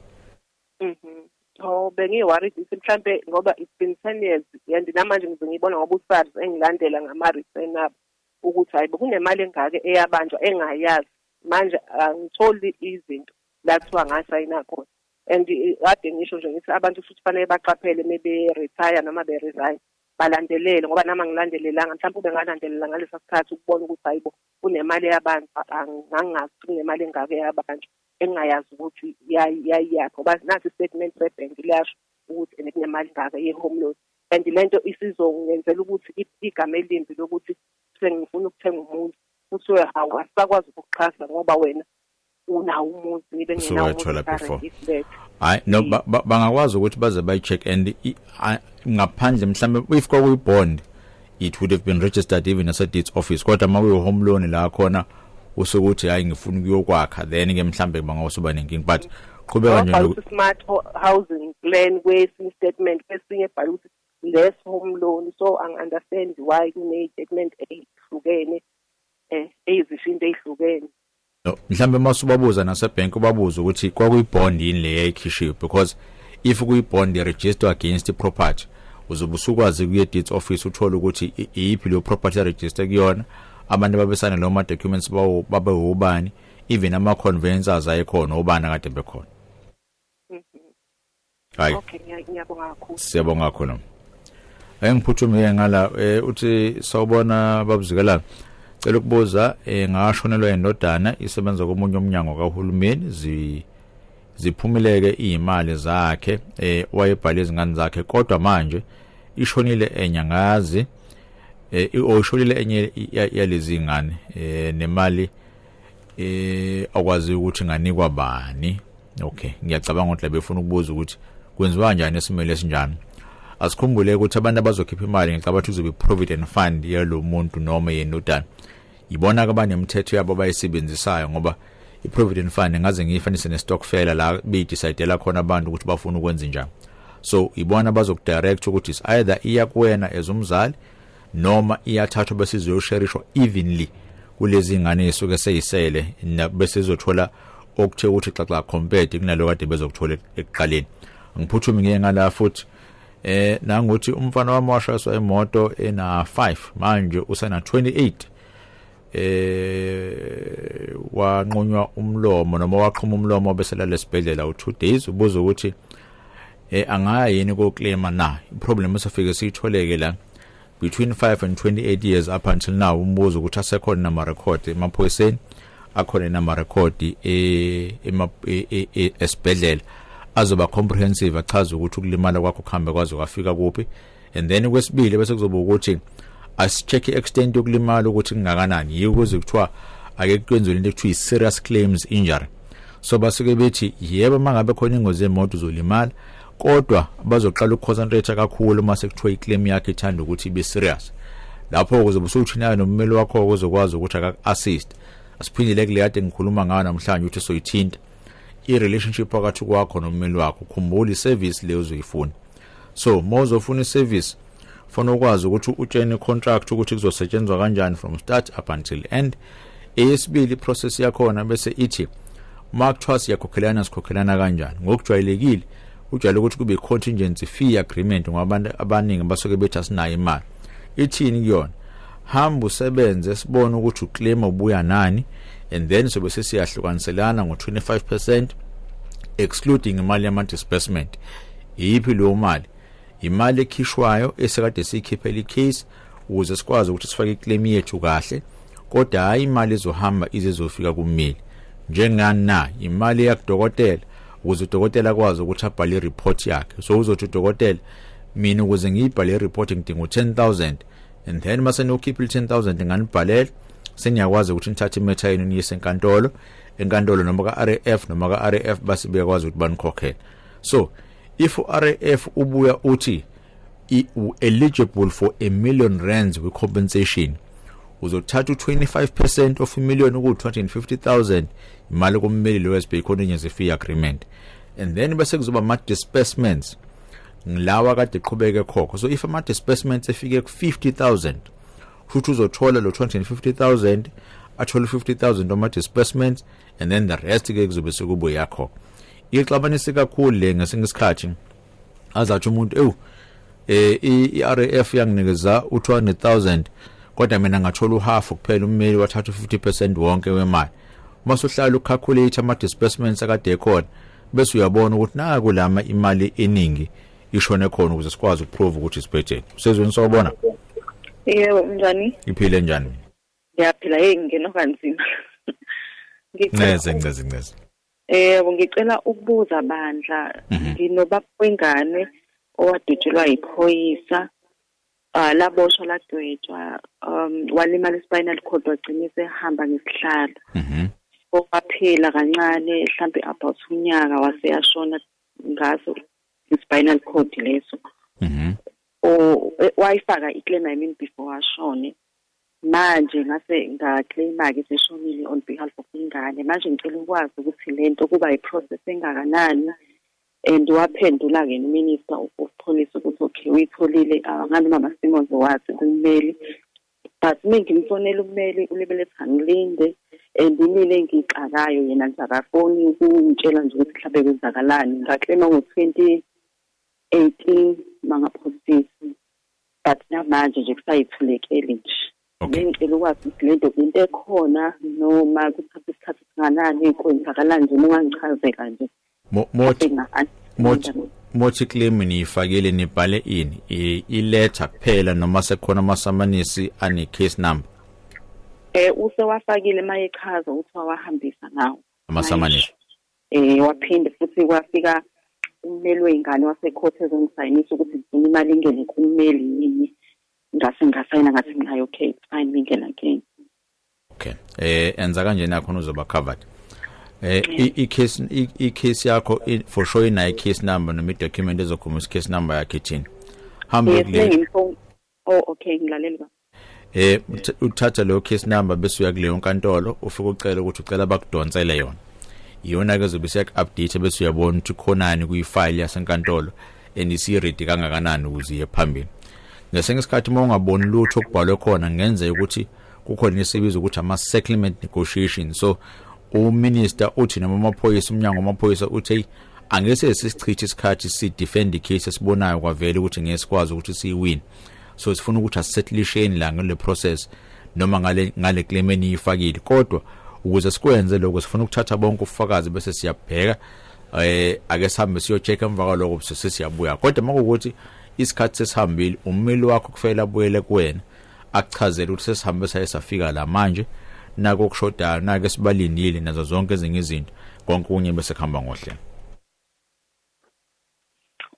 Oh, bengiyi-worried ukuthi mhlambe ngoba it's been 10 years and namanje ngize ngibona ngoba uSARS engilandela ngama-return abo ukuthi hayi, kunemali engaka eyabanjwa engayazi. Manje angitholi izinto la kuthiwa ngasayina khona. And kade ngisho nje ngithi abantu futhi kufanele baqaphele maybe retire noma be-resign, balandelele, ngoba nami angilandelelanga. Mhlawumbe ube ngalandelela ngalesa sikhathi ukubona ukuthi hayibo, kunemali yabantu, angangazi kunemali engaka eyabantu engingayazi ukuthi yayiyaphi, ngoba nasi i-statement sebhenki liyasho ukuthi ene kunemali engaka ye-home loan. And lento isizongenzela ukuthi igama elimbi lokuthi sengifuna ukuthenga umuzi, kuthiwe hawu, asisakwazi ukukuxhasa ngoba wena unawo umuzi, ngibe ngenawo umuzi before. Hayi no, bangakwazi ukuthi baze bayi-check and ngaphandle mhlambe if kwakuyi-bond, it would have been registered even as a deeds office. Kodwa uma kuyi-home loan la khona usukuthi hayi, ngifuna ukuyokwakha, then ke mhlambe bangawusuba nenkinga, but qhubeka nje. Smart housing plan kwesinye statement, kwesinye ebhala ukuthi Less home loan, so angi-understand why kune-statement ey'hlukene, eyizisho into ey'hlukene. No, mhlambe masubabuza nasebhenki, ubabuza ukuthi kwakuyibond yini le yayikhishiwe, because if kuyibond register against property, uzobe usukwazi kuye deeds office uthole ukuthi iyiphi leyo property register kuyona, abantu ababesana lo ma documents bawo babe ubani, even ama conveyancers ayekhona obani akade bekhona. Hayi. Okay, ngiyabonga kakhulu. Siyabonga kakhulu. Ake ngiphuthume ngala, uthi, "Sawubona babuzikela, cela ukubuza, ngashonelwa indodana isebenza komunye umnyango kahulumeni, ziphumileke izimali zakhe, wayebhala izingane zakhe, kodwa manje ishonile enye, ngazi oyishonile enye yalezi ngane, nemali akwazi ukuthi nganikwa bani." Okay, ngiyacabanga ukuthi la befuna ukubuza ukuthi kwenziwa kanjani esimele esinjani. Asikhumbule ukuthi abantu abazokhipha imali, ngicabanga ukuthi kuzobe provident fund yalo muntu noma yendodana, ibona ke abanemithetho yabo abayisebenzisayo, ngoba i-provident fund ngaze ngiyifanise ne-stokfela la beyidecidela khona abantu ukuthi bafuna ukwenza njani. So ibona bazokudirect ukuthi is either iya kuwena as umzali noma iyathathwa bese izosharishwa evenly kulezi ngane ezisuke seyisele, bese izothola okuthe ukuthi xaxa compared kunalo kade bezokuthola ekuqaleni. Ngiphuthume ngiye ngala futhi, nanguthi umfana wami washayiswa imoto ena 5, manje usena 28, wanqunywa umlomo noma waqhuma umlomo bese lala esibhedlela u2 days. Ubuza ukuthi angaya yini ko claima na? Iproblem esifike siyitholeke la between 5 and 28 years up until now, umbuzo ukuthi asekhona nama record emaphoyiseni, akhona nama record esibhedlela azoba comprehensive, achaza ukuthi ukulimala kwakho kuhambe kwaze kwafika kuphi. And then kwesibili bese kuzoba ukuthi asicheck i-extent yokulimala ukuthi kungakanani, yiko kuze kuthiwa ake kwenziwe into ekuthiwa i-serious claims injury. So basuke bethi yebo, mangabe khona ingozi yemoto uzolimala, kodwa bazoqala ukuconcentrate kakhulu uma sekuthiwa iclaim yakhe ithanda ukuthi ibe serious. Lapho kuzobe usuthinayo nommeli wakho uzokwazi ukuthi akaku-assist. Asiphindile kule kade ngikhuluma ngayo namhlanje ukuthi soyithinta i-relationship phakathi kwakho nommeli wakho. Khumbula, i-service leyo uzoyifuna, so uma uzofuna i-service funa ukwazi ukuthi utshene i-contract ukuthi kuzosetshenzwa kanjani from start up until end. Eyesibili, iprocess yakhona bese ithi uma kuthiwa siyakhokhelana, sikhokhelana kanjani? Ngokujwayelekile ujwayele ukuthi kube i-contingency fee agreement, ngoba abantu abaningi basuke bethi asinayo imali. Ithini kuyona? Hamba usebenze, sibone ukuthi uclaim ubuya nani, and then sobe sesiyahlukaniselana ngo-25% excluding imali yama-disbursement. Iyiphi leyo mali? Imali ekhishwayo esekade siyikhiphela icase ukuze sikwazi ukuthi sifake iclaim yethu kahle, kodwa hayi imali ezohamba ize izofika kummeli. Njengani na? Imali yakudokotela ukuze udokotela akwazi ukuthi abhale ireport yakhe. So uzothi udokotela, "Mina ukuze ngiyibhale ireport ngidinga u-10,000," and then mase niyokhipha i-10,000 nganibhalela, seniyakwazi ukuthi nithathe imatter yenu niyise enkantolo noma ka-RAF, noma ka-RAF base beyakwazi ukuthi banikhokhele. So if u-RAF ubuya uthi eligible for R1 million with compensation, uzothatha u-25% of imillion, uku-250,000, imali kummeli lo SB contingency fee agreement. And then bese kuzoba ama-disbursements ngilawa kade eqhubeke khokho. So if ama-disbursements efike ku-50,000, futhi uzothola lo 250,000, athole 50,000 ama-disbursements, and then the rest ke kuzobe sekubo yakho. Ixabanise kakhulu le. Ngesinye isikhathi azathi umuntu, "Ewu, i-RAF yanginikeza u-200,000, kodwa mina ngathola uhalf kuphela, ummeli wathatha u-50% wonke wemali." Mase uhlala ucalculate ama disbursements akade ekhona, bese uyabona ukuthi naku lama imali eningi ishone khona, ukuze sikwazi ukuprove ukuthi sibhedeni. Usezweni, sawubona. Yebo, njani? Iphile njani? Ngiyaphila, hey, ngingena kanzima. Nceze, nceze, nceze. Yebo, ngicela ukubuza bandla. Nginobaba wengane owadutshulwa yiphoyisa. Laboshwa, lagwetshwa, walimala spinal cord, wagcina esehamba ngesihlalo. Waphila kancane, mhlambe about unyaka, waseyashona ngaso i-spinal cord leso. O wayifaka iclaim, I mean, before ashone. Manje ngase ngaclaima ke seshonile on behalf of ingane. Manje ngicela ukwazi ukuthi lento kuba i-process engakanani, and waphendula ke uMinister of amapholisa ukuthi okay, uyitholile ngani mama Simons wathi kummeli, but mengimfonela ummeli ulibele ethi angilinde, and imina engixakayo, yena nje akafoni ukungitshela nje ukuthi mhlawumbe kwenzakalani. Ngaclaima ngo-2018 mangaphosisi, but namanje nje kusayithulekele nje. Bengicela ukwazi ukuthi le nto into ekhona noma kuthatha isikhathi singanani, kwenzakalani nje, ungangichazela nje. Mothi claim niyifakile, nibhale ini? I-letter kuphela noma sekukhona amasamanisi ane case number? Usewafakile mayechaza ukuthi wawahambisa nawo amasamanisi. Waphinde futhi kwafika ummeli wey'ngane wasecourt ezongisayinisa ukuthi ngifuna imali ingene kummeli yini, ngase ngasayina, ngathi mina okay, it's fine, ingena kuyena. Okay, enza kanje nakhona uzoba covered. I case yakho for sure inayo case number noma i-document ezokhomisa case number yakhe ithini. Hambe kule Oh okay, ngilalela ba. Uthatha leyo case number bese uya kuleyo nkantolo, ufike ucela ukuthi ucela bakudonsele yona. Iyona ke zobe siyak-update, bese uyabona ukuthi khonani kuyifile yasenkantolo and isi-ready kangakanani ukuze iye phambili. Ngesinye isikhathi uma ungaboni lutho okubhalwe khona, kungenzeka ukuthi kukhona isibizo ukuthi ama-settlement negotiation. So uminister uthi noma amaphoyisa, umnyango wamaphoyisa uthi, "Hey, angeke sisichithe isikhathi si-defend icase esibonayo kwavele ukuthi ngeke sikwazi ukuthi siyiwin, so sifuna ukuthi asisettlisheni la ngale process noma ngale claim eniyifakile. Kodwa ukuze sikwenze lokho, sifuna ukuthatha bonke ubufakazi bese siyabheka, ake sihambe siyo-check, emva kwalokho bese sesiyabuya." Kodwa makuwukuthi isikhathi sesihambile, ummeli wakho kufanele abuyele kuwena akuchazele ukuthi sesihambe saye safika la, manje nako okushodayo, nake sibalindile, nazo zonke ezinye izinto, konke kunye bese kuhamba ngohlelo.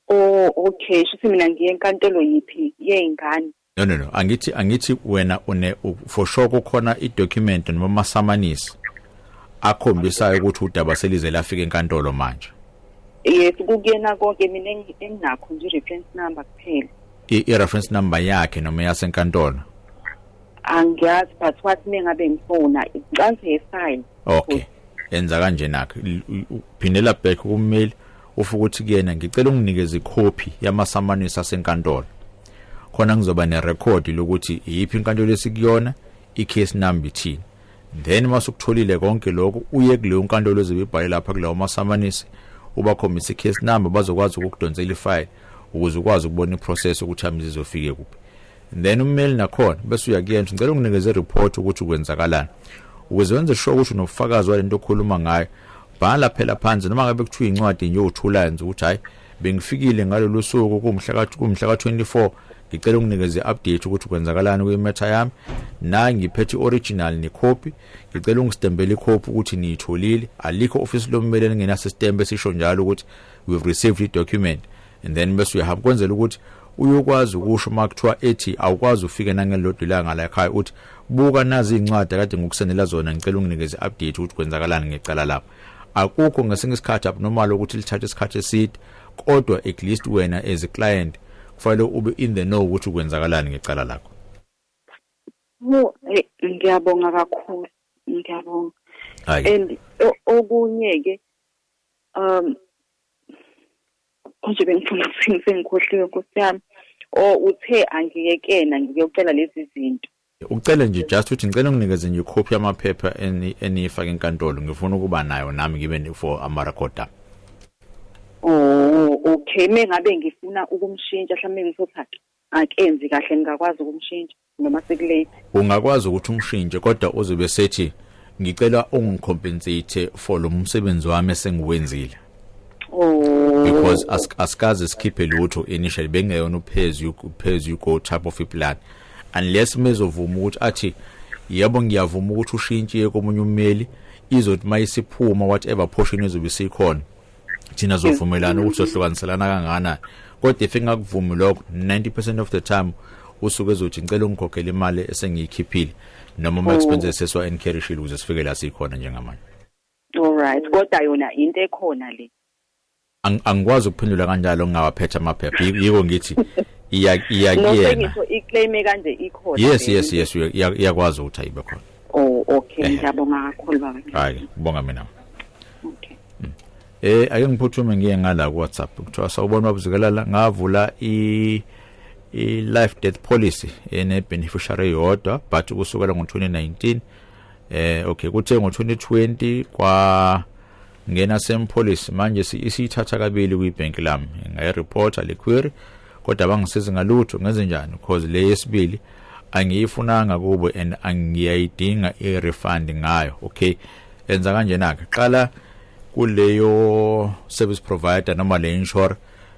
Oh okay, shuthi mina ngiye enkantolo yiphi, yey'ngane? No, angithi wena une for sure kukhona idocument noma amasamanisi akhombisayo ukuthi udaba selize lafika enkantolo manje. Yes, kukuyena konke, mina enginakho nje i-reference number kuphela. I-reference number yakhe noma yasenkantolo? Angiyazi, but wathi mengabe ngifona icansi yefile. Okay, enza kanje nakho, phindela back kummeli, ufike ukuthi kuyena, "Ngicela unginikeze ikhophi yamasamanisi asenkantolo, khona ngizoba nerecord lokuthi iyiphi inkantolo esikuyona, i-case number ithini." Then masukutholile konke lokho, uye kuleyo nkantolo ezobe ibhale lapha kulawo masamanisi, ubakhombisa i-case number, bazokwazi ukukudonsela ifile ukuze ukwazi ukubona iprocess ukuthi hamba izofike kuphi. Then ummeli nakhona bese uya kuyena, "Ngicela unginikeze report ukuthi kwenzakalani," ukuze wenze sure ukuthi unobufakazi walento okhuluma ngayo. Bhala phela phansi, noma ngabe kuthiwa incwadi nje yo-two lines, ukuthi hayi, bengifikile ngalolu suku, kumhla ka-24, ngicela unginikeze i-update ukuthi kwenzakalani kwimatter yami, na ngiphethe i-original necopy, ngicela ungistempele icopy ukuthi niyitholile. Alikho office lommeli elingenaso isitempe esisho njalo ukuthi we've received i-document. And then bese uyahamba, kwenzela ukuthi uyokwazi ukusho uma kuthiwa ethi awukwazi ufike nangelodwa ilanga la ekhaya, uthi, "Buka nazi iy'ncwadi akade ngokusendela zona, ngicela unginikeze i-update ukuthi kwenzakalani ngecala lapho." Akukho ngesinye isikhathi abnormal ukuthi lithathe isikhathi eside, kodwa at least wena as a client kufanele ube in the know ukuthi kwenzakalani ngecala lakho. Oh, ngiyabonga kakhulu, ngiyabonga. Hayi. And okunye ke, konje bengifuna ukuthini, sengikhohliwe, nkosi yami. Oh, uthe angiyekena ngiyocela lezi zinto. Ucele nje just ukuthi, "Ngicela unginikeze nje ikhophi yamaphepha eniyifake enkantolo, ngifuna ukuba nayo nami, ngibe for ama-record ami." Oh okay, mengabe ngifuna ukumshintsha, mhlawumbe ngizothi akenzi kahle, ngingakwazi ukumshintsha noma sekulate? Ungakwazi ukuthi umshintshe, kodwa uzobe sethi, "Ngicela ungicompensate for lo msebenzi wami esengiwenzile." Because asikaze sikhiphe lutho initially, bengeyona pay as you go type of plan, unless mezovuma ukuthi athi, "Yebo, ngiyavuma ukuthi ushintshe komunye ummeli, izothi mayisiphuma whatever portion izobe sikhona, thina zovumelana ukuthi sohlukaniselana kangakanani." Kodwa if engakuvumi lokho, 90% of the time usuke ezothi, "Ngicela ungikhokhele imali esengiyikhiphile noma ama expenses esiwa encourage ukuze sifike la sikhona njengamanje." All right, kodwa yona into ekhona le? Angikwazi ukuphendula kanjalo ngingawaphethe amaphepha. Yiko ngithi iya iya No. Kuyena. Sengisho iclaim kanje ikhona vele? Yes, iyakwazi ukuthi ayibe khona. Oh okay, ngiyabonga kakhulu, baba. Hayi, ngibonga mina. Okay. Ake ngiphuthume ngiye ngala ku WhatsApp. Kuthiwa, "Sawubona baba Zikalala, ngavula i life death policy ene beneficiary yodwa, but kusukela ngo2019, okay, kuthe ngo2020 kwa ngena same policy, manje isithatha kabili kwibank lami. Ngayireporta le query kodwa bangisiza ngalutho. Ngenze njani? Because le yesibili angiyifunanga kubo and angiyayidinga i-refund ngayo." Okay, enza kanjena ke: qala kuleyo service provider noma le insurer,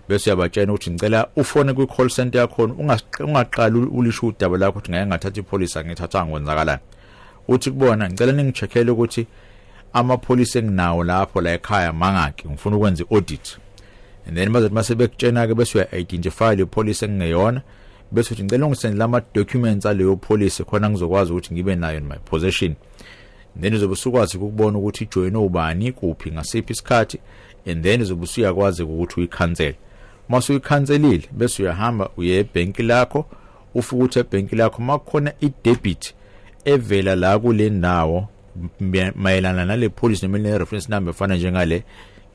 bese uyabatshela ukuthi ngicela ufone kwi-call center yakhona. Ungaqali ulisho udaba lakho ukuthi ngeke ngathatha ipolicy, angithathanga, kwenzakalani. Uthi kubona, "Ngicela ningicheckele ukuthi amapolicy enginawo lapho la ekhaya mangaki, ngifuna ukwenza i-audit." And then bazothi mase bekutshena ke, bese uya-identify le policy engingeyona, bese uthi, "Ngicela ungisendele ama-documents aleyo policy khona ngizokwazi ukuthi ngibe nayo in my possession." Then uzobe usukwazi ukubona ukuthi ijoyine ubani, kuphi, ngasiphi isikhathi, and then uzobe usuyakwazi ukuthi uyicancel. Mase uyikhanselile, bese uyahamba uye ebhenki lakho, ufike ukuthi ebhenki lakho makukhona i-debit evela la kule ndawo mayelana nale policy noma ne reference number efana njengale,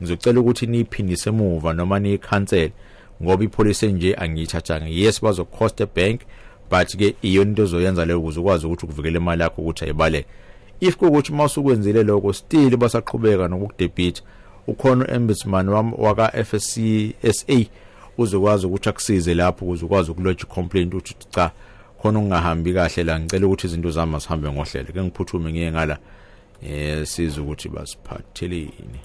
ngizocela ukuthi niyiphindise emuva noma niyikhansele, ngoba ipolicy nje angiyithathanga." Yes, bazocost ebank, but ke iyona into ozoyenza leyo ukuze ukwazi ukuthi ukuvikela imali yakho ukuthi ayibaleke. If kuwukuthi mawusukwenzile lokho, still basaqhubeka nokukudebit, ukhona u-ombudsman waka FSCSA, uzokwazi ukuthi akusize lapho ukuze ukwazi ukulodge complaint, ukuthi cha, khona ungahambi kahle la, ngicela ukuthi izinto zami azihambe ngohlelo. Ke ngiphuthume ngiye ngala, siza ukuthi basiphatheleni.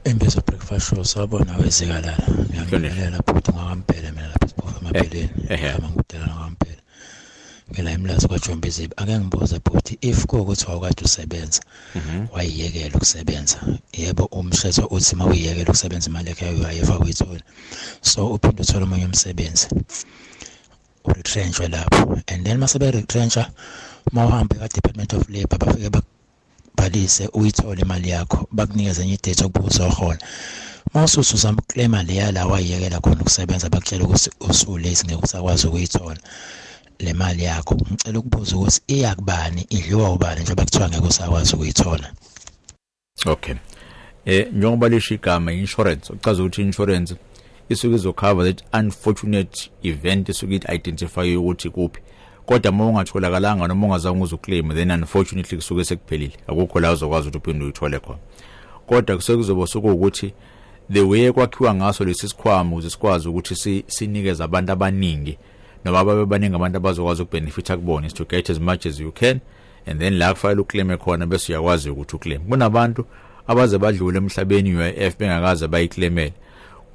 Imbizo Breakfast Show, sawubona weZikalala. Ngiyabingelela bhuti ngakampela mina lapha esiphofa emapheleni. Igama ngudela ngakampela. Ngila eMlazi kwaJombezibi. Ake ngibuze bhuti, if kuwukuthi wawukade usebenza, wayiyekela ukusebenza. Yebo, umthetho uthi mawuyiyekela ukusebenza imali yakho ya-UIF awuyitholi. So uphinde uthole omunye umsebenzi. Uretrenchwe lapho, and then mase be-retrencha, mawuhambe ka-Department of Labour bafike bakubhalise, uyithole imali yakho, bakunikeze enye idate okuba uzohola. Mawusuthi uzama ukuclaima leya la wayiyekela khona ukusebenza, bakutshela ukuthi usu-late, ngeke usakwazi ukuyithola le mali yakho. Ngicela ukubuza ukuthi iya kubani, idliwa ubani, njengoba kuthiwa ngeke usakwazi ukuyithola? Okay, njengoba lisho igama insurance, uchaza ukuthi insurance isuke izocover that unfortunate event isuke identify ukuthi kuphi, kodwa uma ungatholakalanga noma ungazange uzuclaim, then unfortunately kusuke sekuphelile, akukho la uzokwazi ukuthi uphinde uyithole khona. Kodwa kusuke kuzoba sokuwukuthi the way kwakhiwa ngaso lesi sikhwama ukuze sikwazi ukuthi sinikeze abantu abaningi noma ababe baningi abantu abazokwazi ukubenefita kubona is to get as much as you can, and then la kufanele uclaim khona, bese uyakwazi ukuthi uclaim. Kunabantu abaze badlule emhlabeni UIF bengakaze bayiclaimele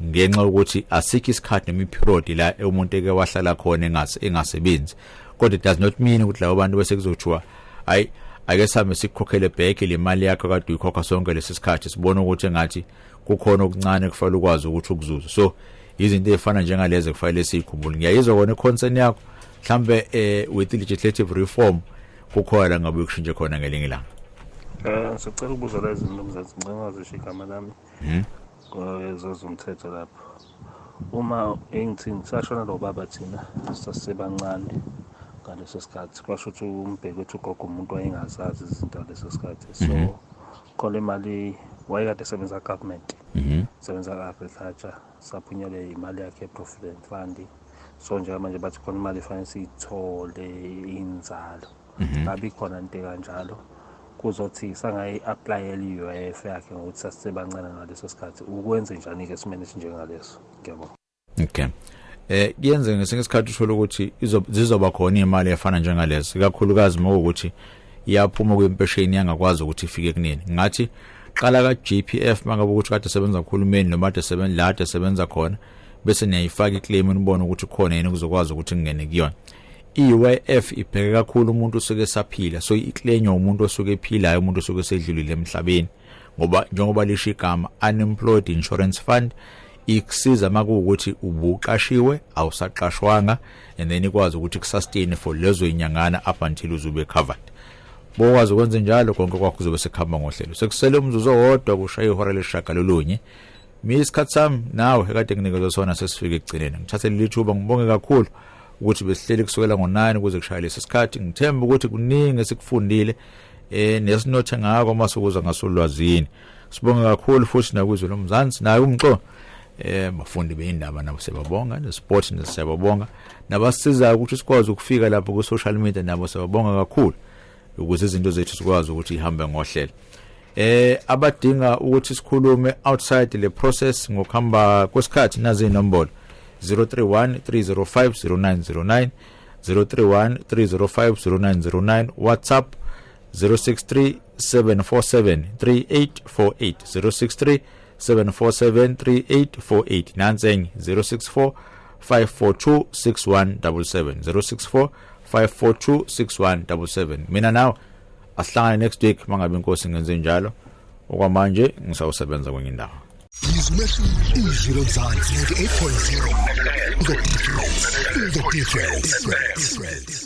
ngenxa yokuthi asikho isikhathi noma iperiod la umuntu eke wahlala khona engasebenzi. Kodwa it does not mean ukuthi labo bantu bese kuzothiwa, hayi, ake sihambe sikukhokhele back le mali yakho kade uyikhokha sonke lesi sikhathi, sibone ukuthi engathi kukhona okuncane kufanele ukwazi ukuthi ukuzuze. So izinto ezifana njengalezi kufanele siyikhumbule. Ngiyayizwa kona iconcern yakho, mhlambe with legislative reform kukhona la ngabe ukushintshe khona ngelinye ilanga. Sicela ukubuza la izinto mzazi, ngicela ungazisho igama lami. Kwezomthetho lapho. Uma engithini sashona lo baba, thina sasisebancane ngaleso sikhathi, kwasho ukuthi umbheki wethu ugogo umuntu wayengazazi izinto ngaleso sikhathi. So khona imali wayekade esebenza government. Sebenza ka-agriculture, saphunyelwe imali yakhe ye-provident fund. So njengamanje bathi khona imali efanele siyithole inzalo. Ngabe ikhona into kanjalo kuzothi sangayi-applyela i-UIF yakhe ngokuthi sasisebancane ngaleso sikhathi? Ukwenze njani-ke esimeni esinjengaleso? Ngiyabonga. Okay. Kuyenzeka ngesinye isikhathi uthola ukuthi zizoba khona imali efana njengalezo, ikakhulukazi mawukuthi iyaphuma kwimpesheni yangakwazi ukuthi ifike kunini. Ngathi qala ka GPF mangabe ukuthi kade sebenza kuhulumeni noma kade sebenza la kade sebenza khona, bese niyayifaka iclaim, nibone ukuthi khona yini kuzokwazi ukuthi kungene kuyona. I-UIF ibheke kakhulu umuntu osuke esaphila, so iclainywa umuntu osuke ephilayo, umuntu osuke esedlulile emhlabeni, ngoba njengoba lisho igama Unemployed Insurance Fund, ikusiza makuwukuthi ubuqashiwe awusaqashwanga, and then ikwazi ukuthi kusustain for lezo inyangana up until uzube covered. Bokwazi ukwenza njalo, konke kwakho kuzobe sekuhamba ngohlelo. Sekusele umzuzu owodwa kushaya ihora lesishagalolunye. Mi isikhathi sami nawe ekade nginikezwe sona sesifike ekugcineni. Ngithathe leli thuba ngibonge kakhulu ukuthi besihleli kusukela ngo9 kuze kushaya lesi sikhathi. Ngithemba ukuthi kuningi esikufundile nesinothe ngako masukuza ngasolwazini. Sibonga kakhulu futhi nakuzwe lomzansi naye umxo bafundi beindaba nabo siyababonga, nesport siyababonga, nabasizayo ukuthi sikwazi ukufika lapho ku social media nabo siyababonga kakhulu, ukuze izinto zethu sikwazi ukuthi ihambe ngohlelo. Abadinga ukuthi sikhulume outside le process ngokuhamba kwesikhathi, nazi inombolo: 031 305 0909, 031 305 0909, WhatsApp 063 747 3848, 063 747 3848. Nansi enye: 064 542 6177, 064 542 6177. Mina nawe asihlangane next week mangabe inkosi ngenze njalo. Okwamanje ngisawusebenza kwenye indawo. Izwi lomzansi 98.0, the difference, the difference.